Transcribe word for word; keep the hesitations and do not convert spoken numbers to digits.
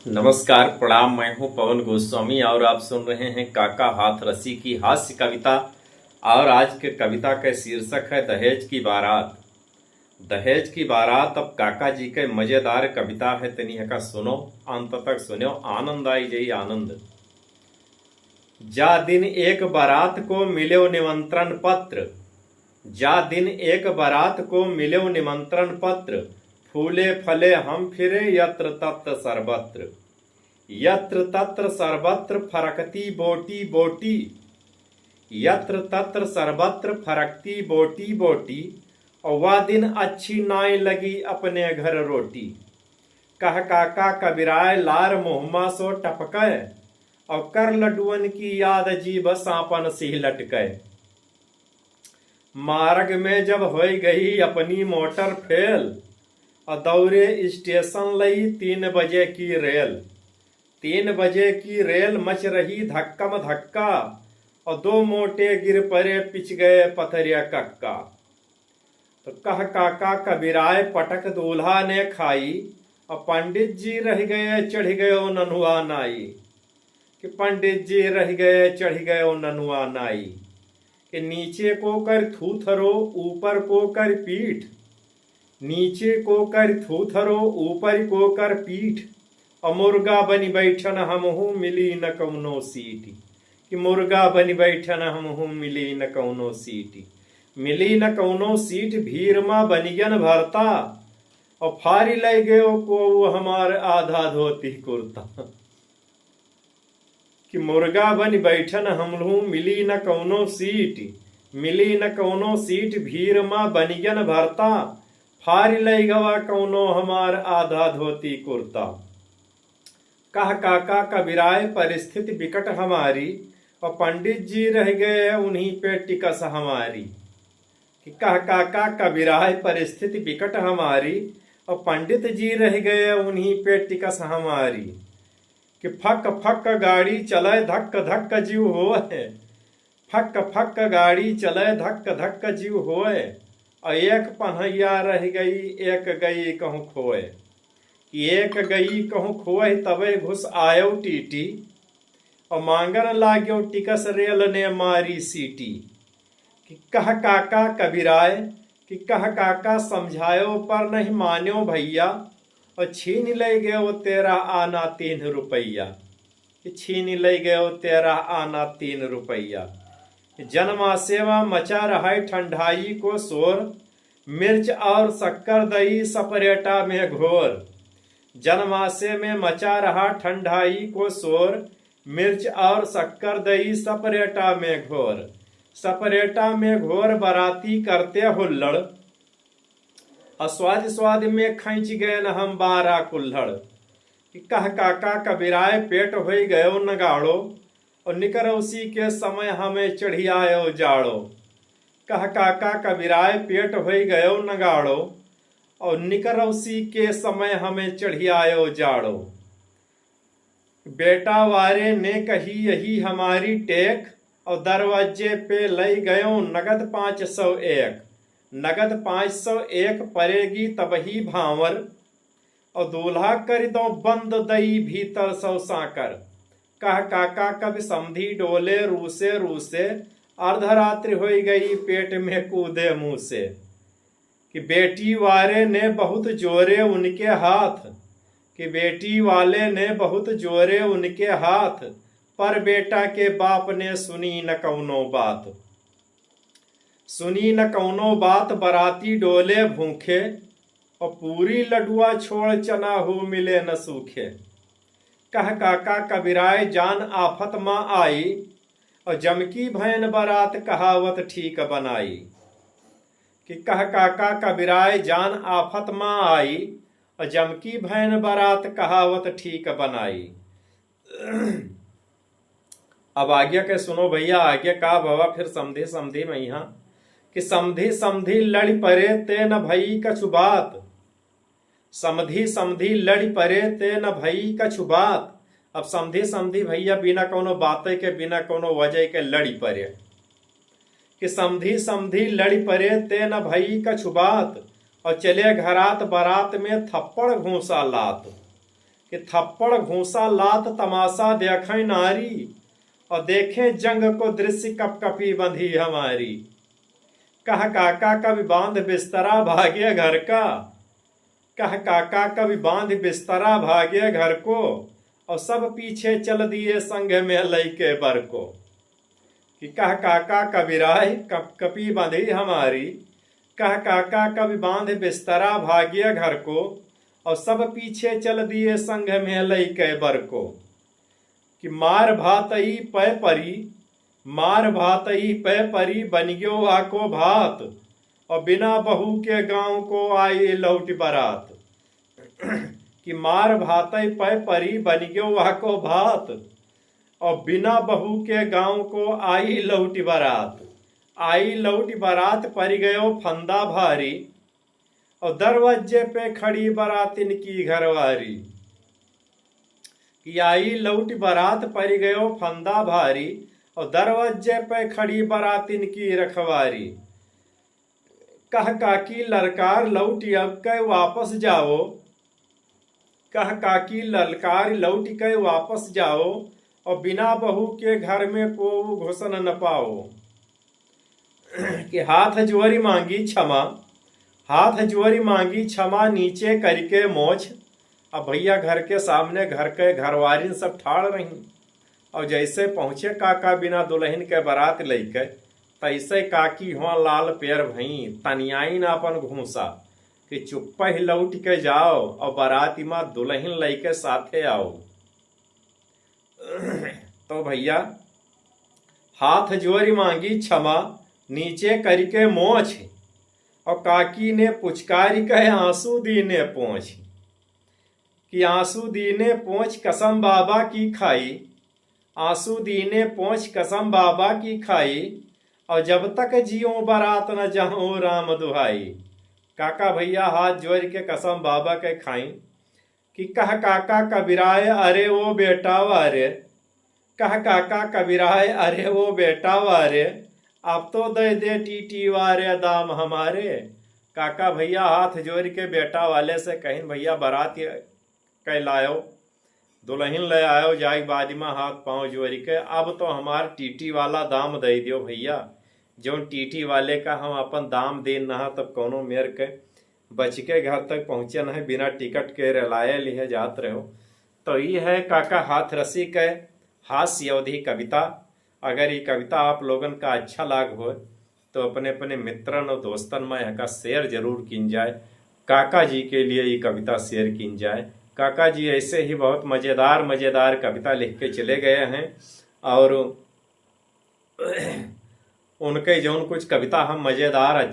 नमस्कार, प्रणाम, मैं हूं पवन गोस्वामी और आप सुन रहे हैं काका हाथरसी की हास्य कविता। और आज के कविता का शीर्षक है दहेज की बारात। दहेज की बारात। अब काका जी के मजेदार कविता है, तनी हका सुनो, अंत तक सुनो, आनंद आई जाई आनंद। जा दिन एक बारात को मिल्यो निमंत्रण पत्र, जा दिन एक बारात को मिल्यो निमंत्रण पत्र, फूले फले हम फिरे यत्र तत्र सर्वत्र। यत्र तत्र सर्वत्र फरकती बोटी बोटी, यत्र तत्र सर्वत्र फरकती बोटी बोटी, और वा दिन अच्छी नाई लगी अपने घर रोटी। कह काका कबिराय लार मुहमा सो टपकै, और कर लड्डुअन की याद जीभ सांपन सी लटकै। मार्ग में जब होई गई अपनी मोटर फेल, और दौरे स्टेशन लई तीन बजे की रेल। तीन बजे की रेल मच रही धक्कम धक्का, और दो मोटे गिर परे पिच गए पथरिया कक्का। तो कह काका कबिराय पटक दूल्हा ने खाई, और पंडित जी रह गए चढ़ गयो ननुआ नाई। कि पंडित जी रह गए चढ़ गयो ननुआ नाई। कि नीचे को कर थूथरो ऊपर को कर पीठ, नीचे को कर थूथरो ऊपर को कर पीठ, और मुर्गा बनी बैठन हमहू मिली न कौनो सीट। कि मुर्गा बनी बैठन हमहू मिली न कौनो सीट। मिली न कौनो सीट भीड़ मा बनियन भरता, और फारी लै गयो को हमार आधा धोती कुर्ता। कि मुर्गा बनी बैठन हमहू मिली न कौनो सीट, मिली न कौनो सीट भीड़ मा बनियन भरता, फारी लै गवा कौनो हमार आधा धोती कुर्ता। कह काका कबिराय परिस्थिति विकट हमारी, और पंडित जी रह गए उन्हीं पे टिकस हमारी। कि कह काका कबिराय परिस्थिति विकट हमारी, और पंडित जी रह गए उन्हीं पे टिकस हमारी। कि फक फक गाड़ी चले धक धक जीव होए, फक फक गाड़ी चले धक धक जीव होए, और एक पन्हैया रह गई एक गई कहूँ खोए। कि एक गई कहूँ खोए तबे घुस आयो टीटी, और मांगन लाग्यो टिकस रेल ने मारी सीटी। कि कह काका कबिराय, कि कह काका समझायो पर नहीं मान्यो भैया, और छीन लै गयो तेरा आना तीन रुपैया। कि छीन लै गयो तेरा आना तीन रुपैया। जन्मासे मा मचा रहा ठंडाई को शोर, मिर्च और शक्कर दई सपरेटा में घोर। जन्मासे में मचा रहा ठंडाई को शोर, मिर्च और शक्कर दई सपरेटा में घोर। सपरेटा में घोर बराती करते हुल्लड़, और स्वाद स्वाद में खैंच गए न हम बारा कुल्हड़। कि कह काका कबिराय पेट होई गयो नगाड़ो, और निकरौसी के समय हमें चढ़ी आयो जाड़ो। कह काका कबिराय पेट होई गयो नगाड़ो, और निकरौसी के समय हमें चढ़ी आयो जाड़ो। बेटा वारे ने कही यही हमारी टेक, और दरवाजे पे लै गयो नगद पाँच सौ एक। नगद पाँच सौ एक परेगी तबही भांवर, और दूल्हा करि दो बंद दई भीतर सौ सांकर। कह काका कबि समधी डोले रूसे रूसे, अर्धरात्रि होई गई पेट में कूदे मुँह से। कि बेटी वाले ने बहुत जोरे उनके हाथ, कि बेटी वाले ने बहुत जोरे उनके हाथ, पर बेटा के बाप ने सुनी न कौनो बात। सुनी न कौनो बात बराती डोले भूखे, और पूरी लडुआ छोड़ चना हो मिले न सूखे। कह काका कबिराय जान आफत मा आई, और जमकी भैन बरात कहावत ठीक बनाई। कि कह काका कबिराय जान आफत मा आई, और जमकी भैन बरात कहावत ठीक बनाई। अब आगे के सुनो भैया, आगे का भवा फिर समधी समधी में यहाँ कि समधी समधी लड़ि परे ते न भई कछु बात। समधी समधी लड़ि परे ते न भई कछु बात। अब समधी समधी भैया बिना कौनो बाते के, बिना कौनो वजह के लड़ि परे। कि समधी समधी लड़ि परे ते न भई कछु बात, और चले घरात बरात में थप्पड़ घूसा लात। कि थप्पड़ घूँसा लात तमासा देखें नारी, और देखें जंग को दृश्य कपकपी बंधी हमारी। कह काका कवि बांध बिस्तरा भागे घर का, कह काका कवि बांध बिस्तरा भागे घर को, और सब पीछे चल दिए संग में लइके बर को। कि कह काका कबीराय कपकपी बंधी हमारी, कह काका कवि बांध बिस्तरा भागे घर को, और सब पीछे चल दिए संग में लइके बर को। कि मार भातई पै परी, मार भातई पै परी बन गयो आको भात, और बिना बहू के गाँव को आई लौट बरात। कि मार भातई पै परी बन गयो आको भात, और बिना बहू के गाँव को आई लौट बरात। आई लौट बरात परि गयो फंदा भारी, और दरवाजे पे खड़ी बरातिन की घरवारी। कि आई लौट बरात परि गयो फंदा भारी, और दरवाजे पे खड़ी बरातिन की रखवारी। कह काकी ललकार लौट अब के वापस जाओ, कह काकी ललकार लौट के वापस जाओ, और बिना बहू के घर में को घुसन न पाओ। कि हाथ जोरी मांगी क्षमा, हाथ जोरी मांगी क्षमा नीचे करके मोछ। अब भैया घर के सामने घर के घरवारिन सब ठाड़ रही, और जैसे पहुँचे काका बिना दुलहिन के बरात लइके, तैसे काकी हुआ लाल पेर भई, तनियाइन आपन घूँसा कि चुप्पा ही लौट के जाओ और बराती मा दुलहिन लइके साथे आओ। तो भैया हाथ जोरी मांगी क्षमा नीचे करिके मोछ, और काकी ने पुचकारी कहे आंसू दीने पोंछ। कि आंसू दीने पोंछ कसम बाबा की खाई, आंसू दीने पोंछ कसम बाबा की खाई, और जब तक जियो बरात न जाओ राम दुहाई। काका भैया हाथ जोरि के कसम बाबा के खाई कि कह काका कबीराय अरे ओ बेटा वारे, कह काका कबीराय अरे ओ बेटा वारे, अब तो दे दे टीटी वारे दाम हमारे। काका भैया हाथ जोरि के बेटा वाले से कहिन भैया बरात कै लायो, दुलहिन ले आयो, जाए के बाद मा हाथ पाँव जोरि के, अब तो हमार टीटी वाला दाम दे दियो भैया, जौन टीटी वाले का हम अपन दाम देन नहा तब कौनो मेर के बच के घर तक पहुँचे नहीं, बिना टिकट के रेलाए लिहे जात रहो। तो ई है काका हाथरसी के हास्य अवधी कविता। अगर ई कविता आप लोगन का अच्छा लाग हो तो अपने अपने मित्रन और दोस्तन मा एहका share जरूर कीन जाए। काका जी के लिए ई कविता share कीन जाए। काका जी ऐसे ही बहुत मजेदार मजेदार कविता लिख के चले गए हैं और उनके जौन कुछ कविता हम मजेदार अच्छा